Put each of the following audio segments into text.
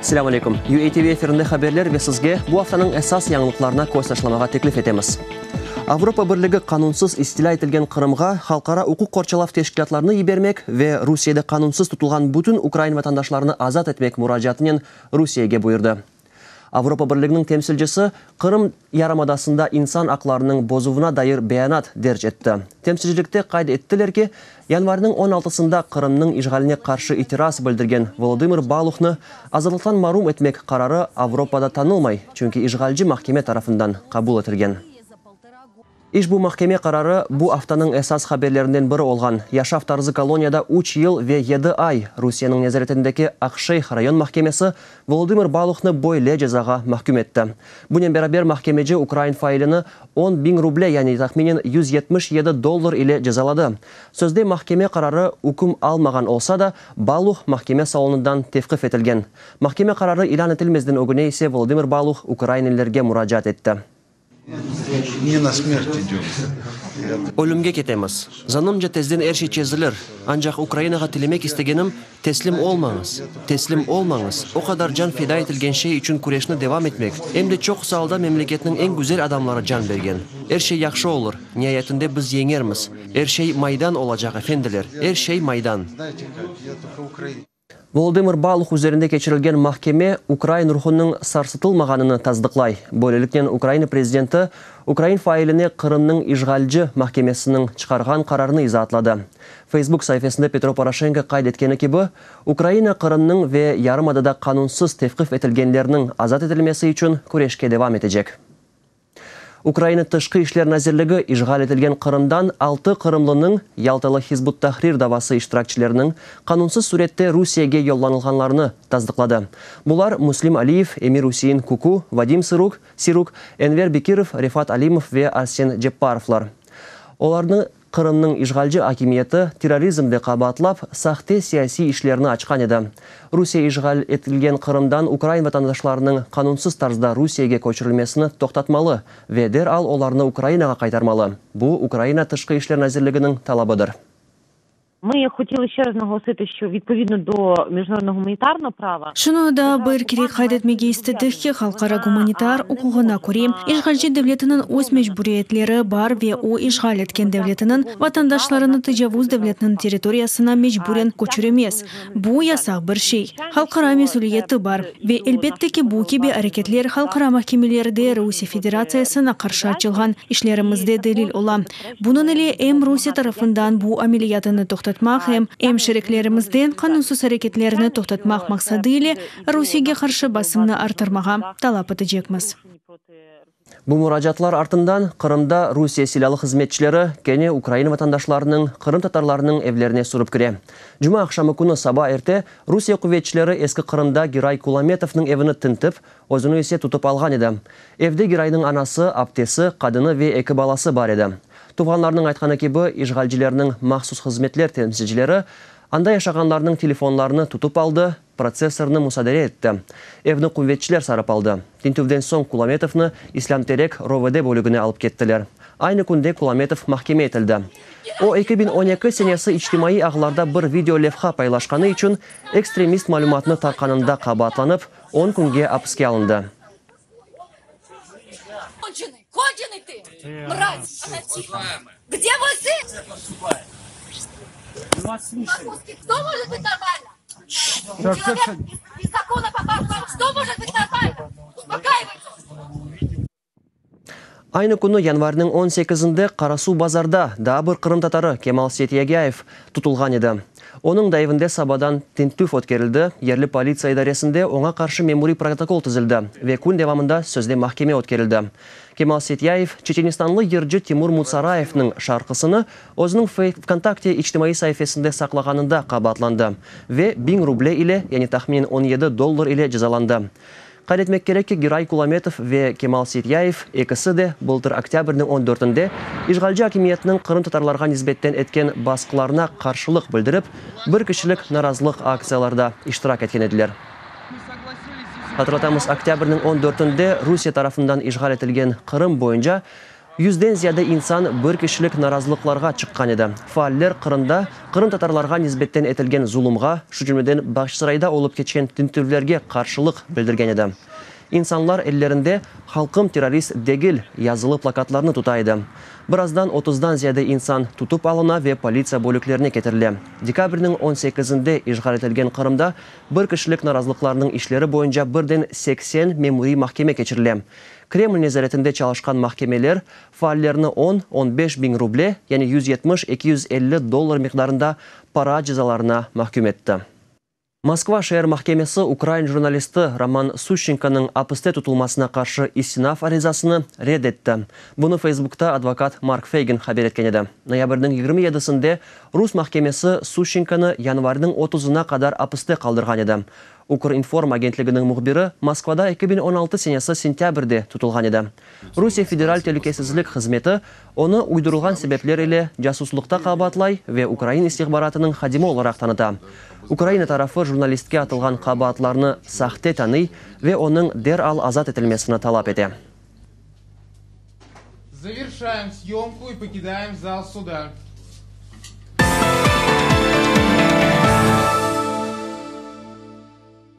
Selâm aleyküm! UATV efirinde haberler ve sizge bu aftanıñ esas yañılıqlarına köz taşlamağa teklif etemiz. Avropa Birligi qanunsız istilâ etilgen Qırımğa halqara uquq qorçalav teşkilâtlarını yibermek ve Rusiyede qanunsız tutulğan bütün ukrain vatandaşlarını azat etmek muracaatınen Rusiyege buyurdı. Avropa Birliginiñ temsilcisi Qırım yarımadasında insan aqlarınıñ bozuvına dair beyanat derc etti. Temsilcilikte qayd ettiler ki, yanvarniñ on altısında Qırımnıñ işğaline qarşı itiraz bildirgen Volodımır Baluhnı azatlıqtan marum etmek qararı Avropada tanılmay, çünki işğalci mahkeme tarafından qabul etilgen. İşbu mahkeme qararı bu aftanıñ esas haberlerinden biri olğan yaşav tarzı koloniyada üç yıl ve yedi ay Rusiyeniñ nezaretindeki Aqşeyh rayon mahkemesi Volodımır Baluhnı böyle cezağa mahküm etti. Bunen beraber mahkemeci ukrain failini 10.000 ruble, yani tahminen 177 dollar ile cezaladı. Sözde mahkeme qararı üküm almağan olsa da, Baluh mahkeme salonından tevqif etilgen. Mahkeme qararı ilân etilmezden ögüne ise Volodımır Baluh ukrainlilerge muracaat etti. Ölümge ketemiz. Zanımca, tezden er şey çezilir. Ancaq Ukrainağa tilemek istegenim, teslim olmañız, teslim olmañız, o qadar can feda etilgen şey içün küreşni devam etmek, em de çoqusı alda memleketniñ eñ güzel adamları can bergen. Er şey yahşı olur, niayetinde biz yeñermiz. Er şey Maydan olacaq, efendiler, er şey Maydan. Volodımır Baluh üzerinde keçirilgen mahkeme ukrain ruhunıñ sarsıtılmağanını tasdıqlay. Böyleliknen Ukraina prezidenti ukrain failine Qırımnıñ işğalci mahkemesiniñ çıqarğan qararını izaatladı. Facebook saifesinde Petro Poroşenko qayd etkeni kibi, Ukraina Qırımnıñ ve yarımadada qanunsız tevqif etilgenlerniñ azat etilmesi içün küreşke devam etecek. Ukraina Tışqı işler nazirligi işğal etilgen Qırımdan altı qırımlınıñ, Yaltalı Hizb ut-Tahrir davası iştirakçileriniñ, qanunsız sürette Rusiyege yollanılğanlarını tasdıqladı. Bular, Müslim Aliyev, Emir-Üsein Kuku, Vadim Sıruk, Siruk, Enver Bekirov, Refat Alimov ve Arsen Cepparovlar. Olarnı Qırımnıñ işğalci akimiyeti terrorizmde qabaatlap, sahte siyasiy işlerni açqan edi. Rusiye işğal etilgen Qırımdan ukrain vatandaşlarınıñ qanunsız tarzda Rusiyege köçürilmesini toqtatmalı ve deral olarnı Ukrainağa qaytarmalı. Bu, Ukraina Tışqı işler nazirliginiñ talabıdır. Şunı daa bir kere qayd etmege istedik ki, halqara gumanitar uquğına köre, işğalci devletiniñ öz mecburiyetleri bar ve o, işğal etken devletiniñ vatandaşlarını tecavuz devletiniñ territoriyasına mecburen köçüremez. Bu yasaq bir şey. Halqara mesüliyeti bar. Ve, elbette ki, bu kibi areketler halqara mahkemelerde Rusiye Federatsiyasına qarşı açılğan işlerimizde delil ola. Bunıñ ile em Rusiye tarafından bu ameliyatını toqtatmaq, em em şeriklerimizden qanunsız areketlerini toqtatmaq maqsadı ile Rusiyege qarşı basımnı arttırmağa talap etecekmiz. Bu muracaatlar artından Qırımda Rusiye silâlı hızmetçileri kene Ukraina vatandaşlarınıñ, qırımtatarlarnıñ evlerine sürip kire. Cuma aqşamı künü saba erte Rusiye quvetçileri Eski Qırımda Giray Kulametovnıñ evini tintip, özüni ise tutıp alğan edi. Evde Giraynıñ anası, aptesi, qadını ve eki balası bar edi. Tuvğanlarınıñ aytqanı kibi, işğalcilerniñ mahsus hızmetler temsilcileri anda yaşağanlarnıñ telefonlarını tutıp aldı, protsessornı musadere etti. Evni quvetçiler sarıp aldı. Tintüvden soñ Kulametovnı İslâm-Terek ROVD bölügine alıp kettiler. Aynı künde Kulametov mahkeme etildi. O, 2012 senesi içtimaiy ağlarda bir video levha paylaşqanı içün ekstremist malümatnı tarqanında qabaatlanıp, on künge apiske alındı. Aynı künü, yanvarniñ on sekizinde, Qarasuvbazarda daa bir qırımtatarı, Kemal Setyagâyev, tutulğan edi. Onıñ da evinde sabadan tintüv ötkerildi, yerli politsiya idaresinde oña qarşı memuriy protokol tizildi ve kün devamında sözde mahkeme ötkerildi. Kemal Setyayev, çeçenistanlı yırcı Timur Mutsarayevniñ şarqısını özüniñ VKontakte içtimaiy saifesinde saqlağanında qabaatlandı ve biñ ruble ile, yani tahminen 17 dollar ile cezalandı. Qayd etmek kerek ki, Giray Kulametov ve Kemal Seytyayev ekisi de bıltır oktâbrniñ on dörtünde işğalci akimiyetniñ qırımtatarlarğa nisbetten etken basqılarına qarşılıq bildirip, bir kişilik narazılıq aktsiyalarda iştirak etken ediler. Hatırlatamız, oktâbrniñ on dörtünde Rusiye tarafından işğal etilgen Qırım boyunca. Yüzden ziyade insan bir kişilik narazılıqlarğa çıqqan edi. Faaller Qırımda qırımtatarlarğa nisbetten etilgen zulumğa, şu cümleden Bağçasarayda olıp keçken tintüvlerge qarşılıq bildirgen edi. İnsanlar ellerinde Halqım terrorist degil yazılı plakatlarnı tuta edi. Birazdan otuzdan ziyade insan tutıp alına ve politsiya bölüklerine ketirile. Dekabrniñ on sekizinde işğal etilgen Qırımda bir kişilik narazılıqlarnıñ işleri boyunca birden 80 memuriy mahkeme keçirile. Kreml nezaretinde çalışqan mahkemeler faallerni on, 15 biñ ruble, yani 170, 250 dollar miqdarında para cezalarına mahküm etti. Moskva şeer mahkemesi ukrain jurnalisti Roman Suşçenkonıñ apiste tutulmasına qarşı istinaf arizasını red etti. Bunı Feysbukta advokat Mark Feygin haber etken edi. Noyabrniñ 27-sinde rus mahkemesi Suşçenkonı yanvarniñ otuzına qadar apiste qaldırğan edi. Ukrinform agentliginiñ mühbiri Moskvada 2016 senesi sentâbrde tutulğan edi. Rusiye Federal telükesizlik hızmeti onı uydurılğan sebepler ile casuslıqta qabaatlay ve ukrain istihbaratınıñ hadimi olaraq tanıta. Ukraina tarafı jurnalistke atılğan qabaatlarnı sahte tanıy ve onıñ deral azat etilmesini talap ete. Zaverşaem syomku i pokidaem zal suda.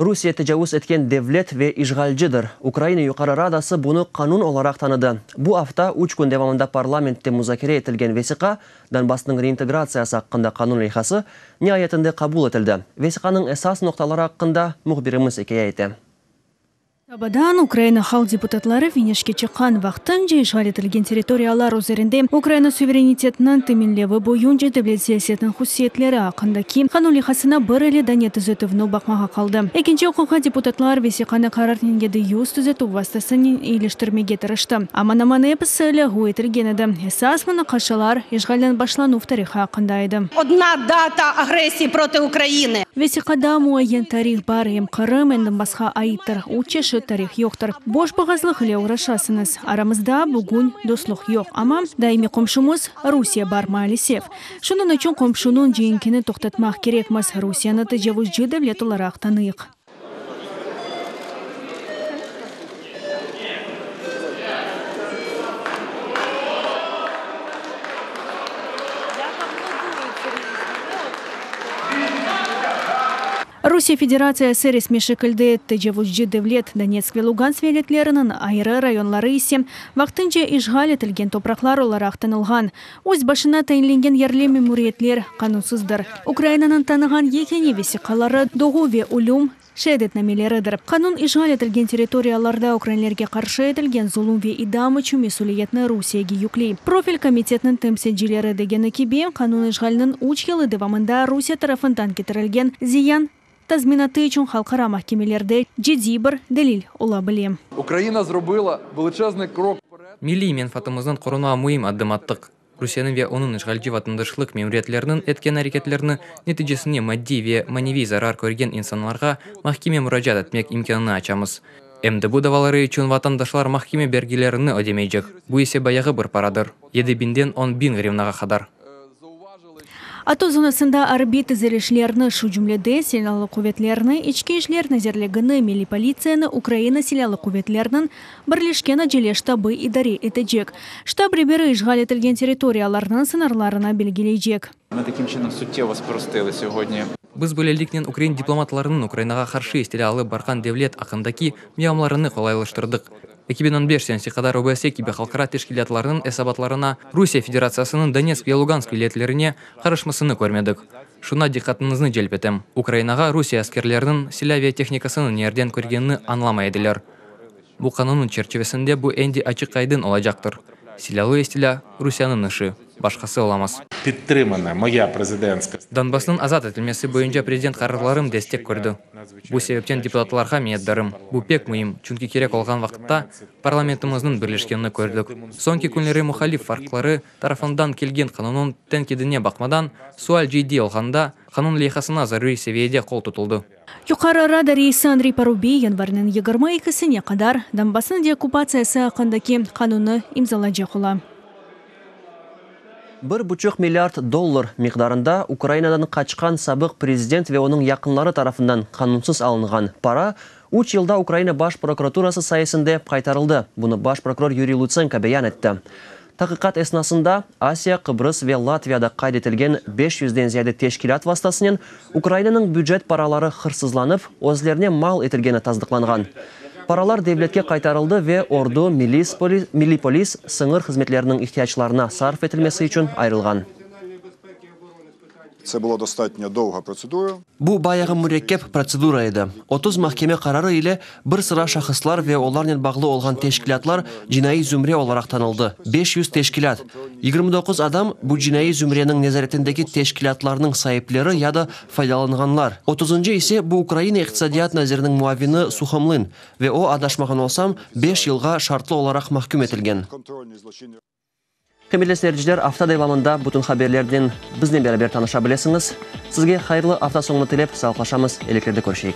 Rusiye tecavuz etken devlet ve işğalcidir. Ukraina Yuqarı Radası bunı qanun olaraq tanıdı. Bu afta üç kün devamında parlamentte muzakere etilgen vesiqa, Donbassnıñ reintegratsiyası aqqında qanun leyhası, niayetinde qabul etildi. Vesiqanıñ esas noqtaları aqqında mühbirimiz ikâye ete. Sabadan Ukraina halq deputatları finişke çıqqan vaqtınca işğal etilgen territoriyalar üzerinde Ukraina suverenitetiniñ teminlevi boyunca devlet siyasetiniñ hususiyetleri aqqındaki qanun leyhasına bir ile dane tüzetüvni baqmağa qaldı. Ekinci oquvğa deputatlar vesiqanı qararnen 700 tüzetüv vastasınen eyiliştirmege tırıştı. Aman-aman episi lâğu etilgen edi. Esas munaqaşalar işğalniñ başlanuv tarihı aqqında edi. Odna data agressiyi protı Ukrainı. Vesiqada muayyen tarih bar, em Qırım, em Donbassqa aittir. Üç çeşit tarih yoqtır. Boşboğazlıq ile oğraşasıñız. Aramızda bugün dostluq yoq, amma daimiy qomşumız, Rusiye bar, maalesef. Şunıñ içün qomşunıñ cenkini toqtatmaq kerekmiz, Rusiyeni tecavuzcı devlet olaraq tanıyıq. Rusiye Federatsiyası resmiy şekilde tecavuzcı devlet, Donetsk ve Lugansk vilâyetleriniñ ayrı rayonları ise vaqtınca işğal etilgen topraqlar olaraq tanılğan. Öz başına tayinlengen yerli memuriyetler qanunsızdır. Ukrainanıñ tanığan yekâne vesiqaları, doğuv ve ölüm şeadetnameleridir. Qanun işğal etilgen territoriyalarda ukrainlerge qarşı etilgen zulum ve idam içün mesüliyetni Rusiyege yükley. Profil komitetniñ temsilcileri degeni kibi, qanun işğalniñ üç yılı devamında Rusiye tarafından ketirilgen ziyan tazminatı içün halqara mahkemelerde ciddiy bir delil ola bile. Ukraina zrobila veliçeznıy krok vpered. Milliy menfaatımıznıñ qorunuvına müim addım attıq. Rusiyeniñ ve onıñ işğalci vatandaşlıq memuriyetleriniñ etken areketlerini neticesinde maddiy ve maneviy zarar körgen insanlarğa mahkeme muracaat etmek imkânını açamız. Em de bu davaları içün vatandaşlar mahkeme bergilerini ödemeycek, bu ise bayağı bir paradır, yedi biñden 10 biñ ğrivnağa qadar. ATO zonasında arbiy tizilişlerni, şu cümleden Silâlı quvetlerni, İçki işler nazirligini, Milliy politsiyanı, Ukraina Silâlı quvetleriniñ Birleşken acele ştabı idare etecek. Ştab reberi işğal etilgen territoriyalarnıñ sıñırlarını belgileycek. Mı takim çınım suttevo sprostili sogodni. Biz böyleliknen ukrain diplomatlarınıñ Ukrainağa qarşı istilâ alıp barğan devlet aqqındaki mevamlarını qolaylaştırdıq. 2015 senesi qadar ÖBSE kibi halqara teşkilâtlarnıñ esabatlarına Rusiye Federatsiyasınıñ Donetsk ve Lugansk vilâyetlerine qarışmasını körmedik. Şuna diqqatıñıznı celp etem, Ukrainağa Rusiye askerleriniñ silâ ve tehnikasını nerden körgenini añlamay ediler. Bu qanunnıñ çerçivesinde bu endi açıq-aydın olacaqtır. Silâlı istilâ, Rusiyeniñ işi, başqası olamaz. Pidtrimana moya prezidentska. Donbassnıñ azat etilmesi boyunca prezident qararlarım destek kördi. Bu sebepten deputatlarğa minnetdarım. Bu pek müim, çünki kerek olğan vaqıtta parlamentimizniñ birleşkenini kördik. Soñki künleri muhalif farqları tarafından kelgen qanunnıñ tenqidine baqmadan, sual ciddiy olğanda, qanun leyhasına zaruriy seviyede qol tutuldı. Yuqarı Rada reisi Andriy Parubiy yanvarniñ 22-sine qadar Donbassnıñ deokkupatsiyası aqqındaki qanunnı imzalaycaq ola. Bir buçuq milliard dollar miqdarında Ukrainadan qaçqan sabıq prezident ve onıñ yaqınları tarafından qanunsız alınğan para üç yılda Ukraina Baş prokuraturası sayesinde qaytarıldı. Bunı baş prokuror Yuriy Lutsenko beyan etti. Taqiqat esnasında Asiya, Qıbrız ve Latviyada qayd etilgen beş yüzden ziyade teşkilât vastasınen Ukrainanıñ bücet paraları hırsızlanıp, özlerine mal etilgeni tasdıqlanğan. Paralar devletke qaytarıldı ve ordu, milis, milliy polis, sıñır hızmetleriniñ ihtiyaclarına sarf etilmesi içün ayırılğan. Це була достатньо довга процедура. Bu bayağı mürekkep protsedura edi. 30 mahkeme qararı ile bir sıra şahıslar ve olarnen bağlı olğan teşkilâtlar cinaiy zümre olaraq tanıldı, 500 teşkilât. 29 adam, bu cinaiy zümreniñ nezaretindeki teşkilâtlarnıñ saipleri ya da faydalanğanlar. Otuzıncı ise, bu Ukraina iqtisadiyat naziriniñ muavini Suhomlın, ve o, adaşmağan olsam, beş yılğa şartlı olaraq mahküm etilgen. Qıymetli seyirciler, afta devamında bütün haberlernen biznen beraber tanışa bilesiñiz. Sizge hayırlı afta soñunı tilep, sağlıqlaşamız, eleklerde körüşeyik.